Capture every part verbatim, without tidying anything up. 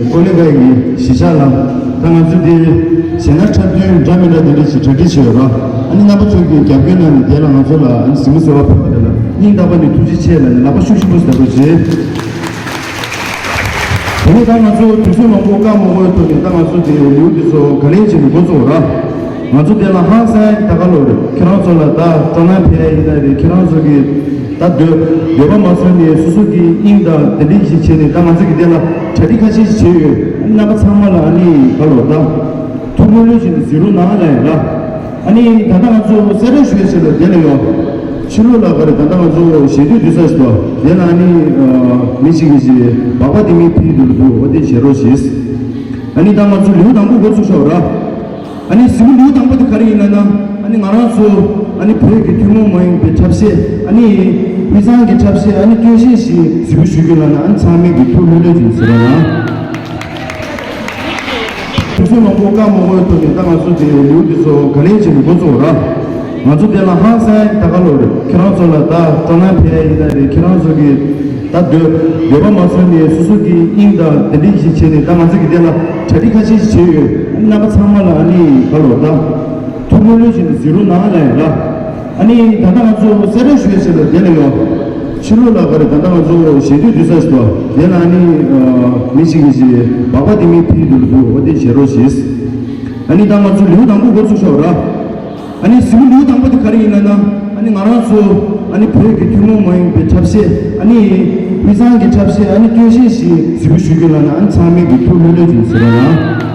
ཀོ་ལི་ག་ཡི་གཞིས་ཆགས་ལ། ད་ང་ཚོ་དེ་གཞས་སྣ་འཁྲབ་སྟོན་འདྲ་མི་འདྲ་དེ་འདྲ་ཞིག་གྲ་སྒྲིག་བྱས་ཡོད་ར། ཨ་ནི་རྣམ་པ་ཚོ་གི་རྒྱབ་སྐྱོར་གནང་ནས་དེ་ལ་ང་ཚོ་ལ་ཨ་ནི་གཟིགས་མོ་གསོལ་བ་ཕུལ་བ་དེ་ལ་སྙིང་ཐག་པ་ནས་ཐུགས་རྗེ་ཆེ་ལབ་ནས་ལག་པ་ཤུགས་ཆེན་པོ་ཞིག་རྒྱག་རོགས་བྱེད། དེ་ནས་ད་ང་ཚོ་དུས་ཚོད་མང་པོ་བཀག་མ་དགོས་པའི་ཐོག་ནས་ད་ང་ཚོ་དེ་ལེའུ་དེ་ཚོ་ག་ལེ་བྱས་ནས་འགོ་བཙུགས་ར། ང་ཚོ་དེ་ལ་ཧང་སང་ད་ག་ལོར་ཁྱེད་རང་ཚོ་ལ་ད་སྤྲོ་སྣང་འཕེལ་ཡ་ཡིན་ན་རེད། ཁྱེད་རང་ཚོ་གི་ད་འདོད་འདོད་པ་མ་ཚོམ་ནས་སོ་སོ་གི་དབྱིངས་དང་དེ་འདྲ་ཞིག་བྱས་ནས་ད་ང་ཚོ་གི་དེ་ལ་གྲ་སྒྲིག་ཁ་ཤས་ཤིག་བྱས་ཡོད། རྣམ་པ་ཚང་མ་ལ་ཨ་ནི་ག་ལོར་ད་ཐུགས་ལྷོད་ལྷོད་བྱས་ནས་གཟིགས་རོགས་གནང་ལབ་ཡ་ལ། ཨ་ནི་ད་ལྟ་ང་ཚོ་གསལ་བསྒྲགས་ཞུ་ཡ་ཆེད་ལ་དེ་ལ་ཡོད། ཕྱི་ལོགས་ལ་ག་རེ་ད་ལྟ་ང་ཚོ་གཞས་འདོན་སྡོད་ས་ཞིག་འདུག་དེ་ལ་ཨ་ནི་མི་ཞིག་གིས་ཞིག་སྦག་སྦག་དེ་མི་ཕུལ་འདུག་འདུག་འོ་དེ་བཞེས་རོགས་ཞེས། ཨ་ནི་ད་ང་ཚོ་ལེའུ་དང་པོ་འགོ་ཚུགས་ཤོག་ར། ཨ་ནི་གཟིགས་མོ་ལེའུ་དང་པོ་དེ་ག་རེ་ཡིན་ལབ་ན། ཨ་ནི་ང་རང་ཚོ་ཨ་ནི་བོད་ཀྱི་ཐུན་མོང་མ་ཡིན་པའི་འཁྲབ་གཞས། ཨ་ནི་དབུས་གཙང་གི་འཁྲབ་གཞས། ཨ་ནི་སྟོད་གཞས་ཤིག་གཟིགས་འབུལ་ཞུ་རྒྱུ་ལབ་ན། ཨ་ནི་ཚང་མས་ཀྱི་ཐུགས་ལྷོད་ལྷོད་ཅིག་ཟེར་རོགས་གནང་། ཐུགས་སེམས་མང་པོ་བཀག་མ་དགོས་པའི་ཐོག་ནས་ད་ང་ཚོ་དེ་ལེའུ་དེ་ཚོ་ག་ལེ་བྱས་ནས་འགོ་བཙུགས་ར། ང་ཚོ་དེ་ལ་ཧང་སང་ད་ག་ལོར་ཁྱེད་རང་ཚོ་ལ་ད་སྤྲོ་སྣང་འཕེལ་ཡ་ཡིན་ན་རེད། ཁྱེད་རང་ཚོ་གི་ད་འདོད་འདོད་པ་མ་ཚོམ་ནས་སོ་སོ་གི་དབྱིངས་དང་དེ་འདྲ་ཞིག་བྱས་ནས་ད་ང་ཚོ་གི་དེ་ལ་གྲ་སྒྲིག་ཁ་ཤས་ཤིག་བྱས་ཡོད། ཨ་ནི་རྣམ་པ་ཚང་མ་ལ་ཨ་ནི་ག་ལོར་ད་ཐུགས་ལྷོད་ལྷོད་བྱས་ནས་གཟིགས་རོགས་གནང་ལབ་ཡ་ལ། ཨ་ནི་ད་ལྟ་ང་ཚོ་གསལ་བསྒྲགས་ཞུ་ཡ་ཆེད་ལ་དེ་ལ་ཡོད། ཕྱི་ལོགས་ལ་ག་རེ་ད་ལྟ་ང་ཚོ་གཞས་འདོན་སྡོད་ས་ཞིག་འདུག་དེ་ལ་ཨ་ནི་མི་ཞིག་གིས་ཞིག་སྦག་སྦག་དེ་མི་ཕུལ་འདུག་འདུག་འོ་དེ་བཞེས་རོགས་ཞེས། ཨ་ནི་ད་ང་ཚོ་ལེའུ་དང་པོ་འགོ་ཚུགས་ཤོག་ར། ཨ་ནི་གཟིགས་མོ་ལེའུ་དང་པོ་དེ་ག་རེ་ཡིན་ལབ་ན། ཨ་ནི་ང་རང་ཚོ་ཨ་ནི་བོད་ཀྱི་ཐུན་མོང་མ་ཡིན་པའི་འཁྲབ་གཞས། ཨ་ནི་དབུས་གཙང་གི་འཁྲབ་གཞས། ཨ་ནི་སྟོད་གཞས་ཤིག་གཟིགས་འབུལ་ཞུ་རྒྱུ་ལབ་ན། ཨ་ནི་ཚང་མས་ཀྱི་ཐུགས་ལྷོད་ལྷོད་ཅིག་ཟེར་རོགས་གནང་།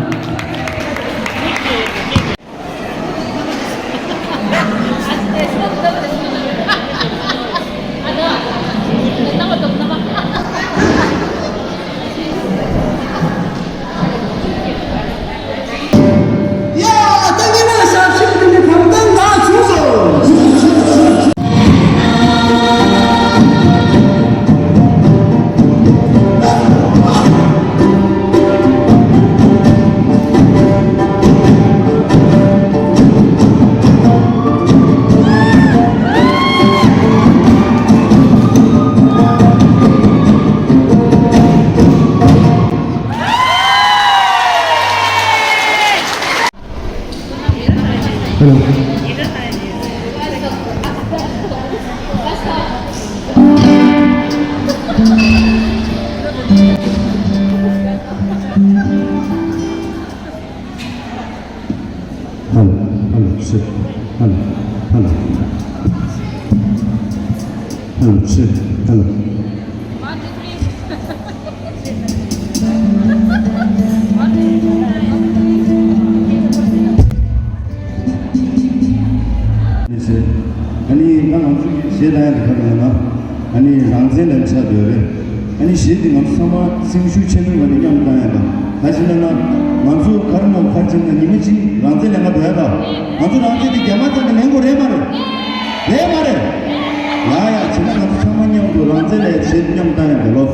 Hello. Hello, hello, sit. Hello, hello. Hello, sit. Hello. ཨ་ནི་ད་ང་ཚོ་གི་གཞས་བཏང་ཡ་དེ་ག་རེ་ལབ་ན། ཨ་ནི་རང་བཙན་ལ་ཆགས་བསྡད་ཡོད་རེད། ཨ་ནི་གཞས་འདི་ང་ཚོ་ཚང་མ་སེམས་ཤུགས་ཆེན་པོའི་ངང་ནས་མཉམ་དུ་བཏང་ཡ་དང་། ག་ཅི་ལབ་ན། ང་ཚོ་ག་རེ་མོ་ག་རེ་བྱས་ན་ཉི་མ་གཅིག་རང་བཙན་ལེན་ག་འགྲོ་ཡ་དང་། ང་ཚོ་རང་བཙན་དེ་རྒྱ་དམར་ཚང་གིས་ལེན་དགོས་རེད་མ་རེད། རེད་མ་རེད། ཡ་ཡ། བྱས་ན་ང་ཚོ་ཚང་མ་མཉམ་དུ་རང་བཙན་ལ་གཞས་མཉམ་བཏང་ཡ་འགྲོ་ལོ།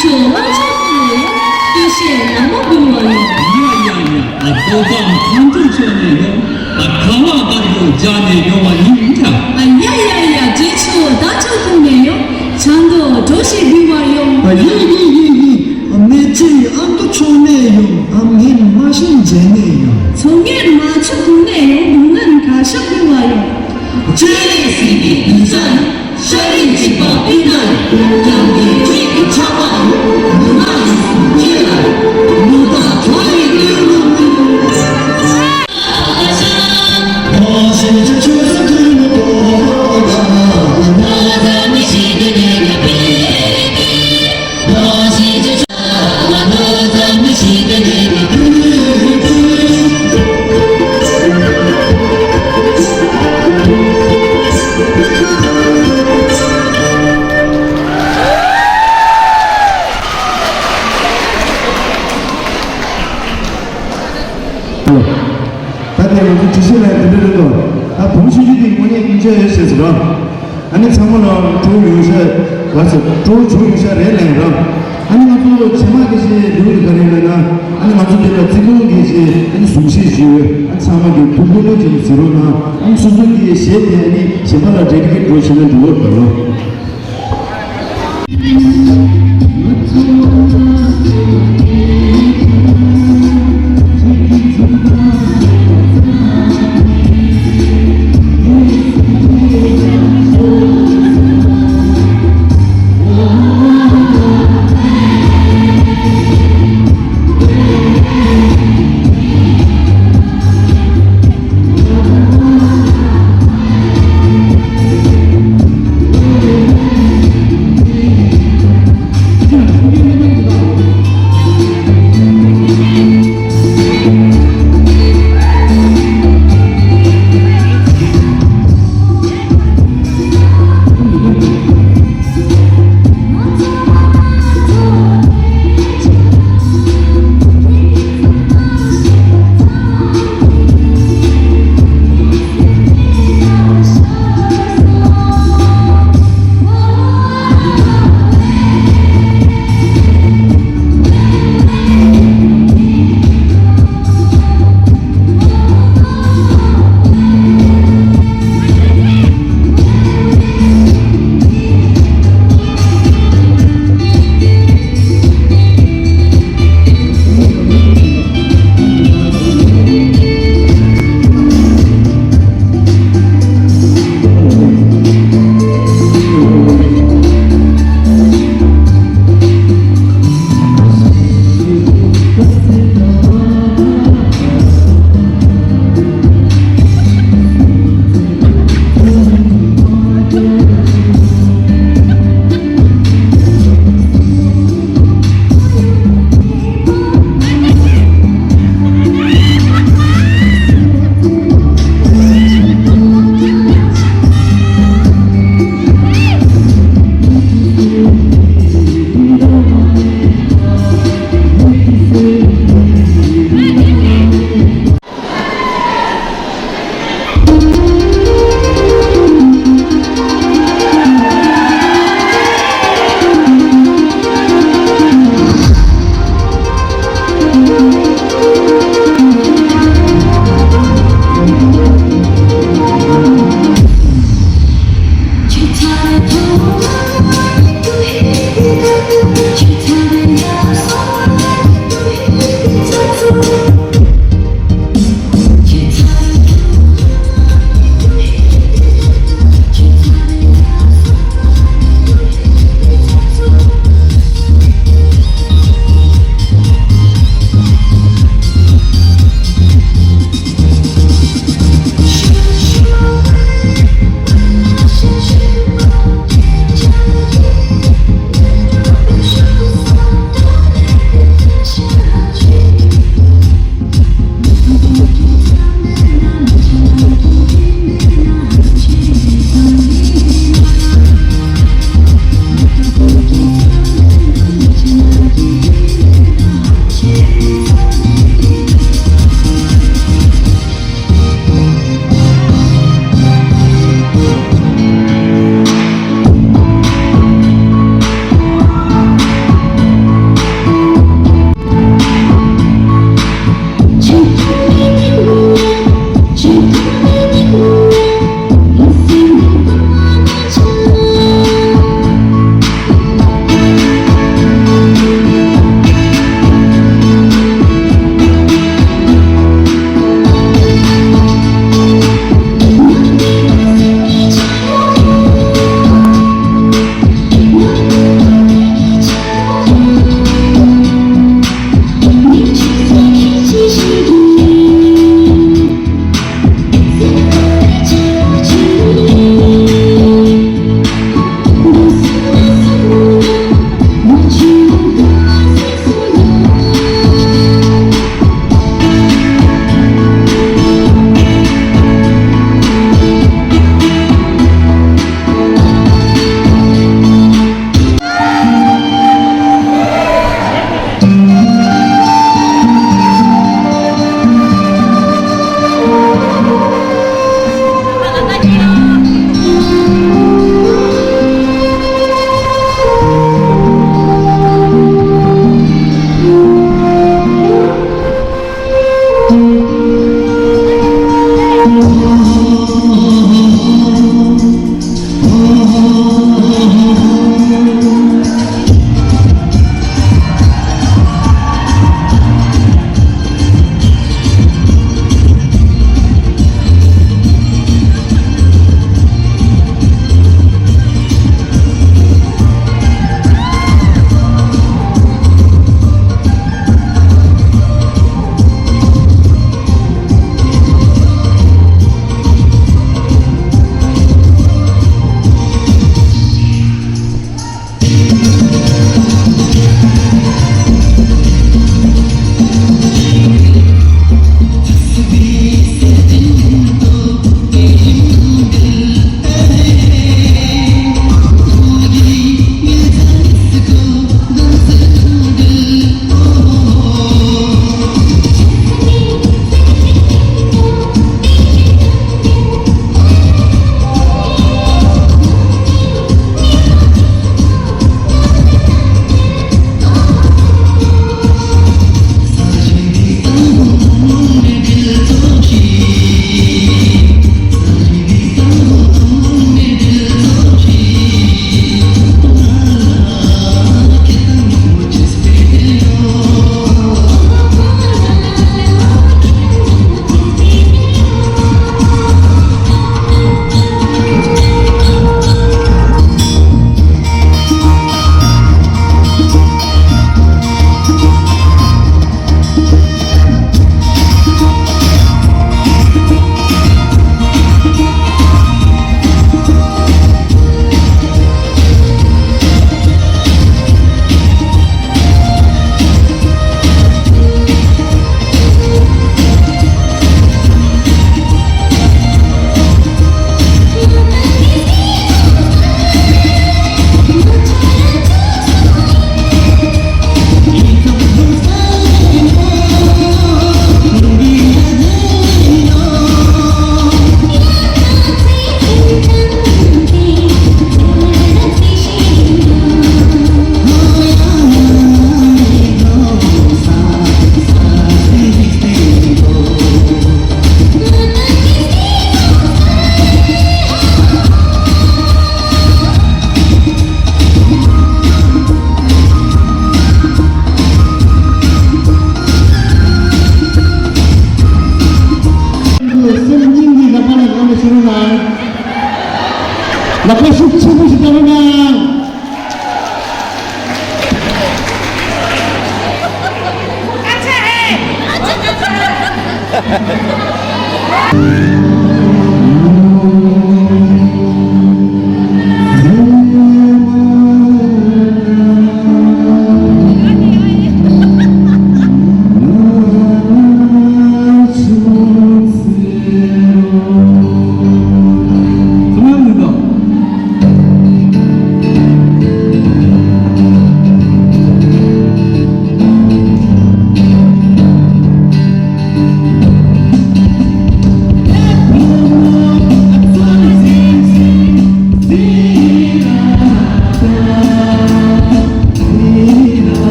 ཆོས་དབང་ཆོག་ཁོ་ནས་ཡང་སྐྱེ་ཤེས་ནག་མོ་འབུལ་བ་ཡོང་། ཡ་ཡ་ཡ། ཨ་རྡོ་རྩ་མཁའ་འགྲོ་ཆོག་ནས་ཡོང་། ཨ་ཁ་བ་དཀར་པོ་འཇག་ནས་ཡོང་བ་ཡིན་ཡ། ཨ་ཡ་ཡ་ཡ། རྗེ་ཆོས་ཟླ་ཆོག་ཁོ་ནས་ཡང་ཆང་རྡོག་གྲོ་ཞིག་འབུལ་བ་ཡོང་། ཨ་ཡ་ཡ་ཡ་ཡ། ཨ་མེ་ལྕེ་ཨ་མདོ་ཆོག་ནས་ཡོང་། ཨ་མེ་མ་ཤིན་མཇལ་ནས་ཡོང་། ཚོང་ངེར་མ་ཆོག་ཁོ་ནས་ཡང་བུ་ངན་ཁ་ཤག་འབུལ་བ་ཡོང་། ཅེ་རེ་སི་གི་དུས་ཚ་ཤ་རིགས་གཅིག་པ་སྤུན་ཟླ་རྒྱང་གི་ཁྱེད་ཀྱི་ཆགས་པ་ཡོད། མི་མང་ཡིན་སུ་ཁྱེད་ལ་མི་དང་གྲོགས་ཡིན་ལུས་ལུས་མི། ད་ནས་ང་ཚོ་དྲི་ཤེས་ལ་དེ་འདྲ་རེད་དོ། ད་བུ་མོ་ཆུང་ཆུང་དེ་དངོས་གནས་སྙིང་རྗེ་ཡོད་ཤེས་སུ་ར། ཨ་ནི་ཚང་མ་ལ་སྤྲོ་བོ་ཡོང་ཤག་ག་ཚོད་སྤྲོ་བོ་བྱུང་ཡོང་ཤག་རེད་ལན་ར། ཨ་ནི་ང་ཚོ་རྗེས་མ་གི་ཞེས་ལུས་ག་རེ་ལ་ན། ཨ་ནི་ང་ཚོ་དེ་ལ་རྩིས་ཁུངས་གི་ཞེས་ཨ་ནི་གཟུགས་གཞི་ཞིག་ཡོད། ཨ་ནི་ཚང་མ་གི་ཐུགས་ཁུར་ལོས་བྱེད་ཀྱི་ཟེར་རོགས་གནང་། ཨ་ནི་སོ་སོ་གི་ཞེས་དེ་ཨ་ནི་གཞན་པ་ལ་འབྲེལ་གི་འགྲོ་བྱེད་ན་འགྲོ་བར་དགའ་ལོ།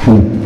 ཕུང་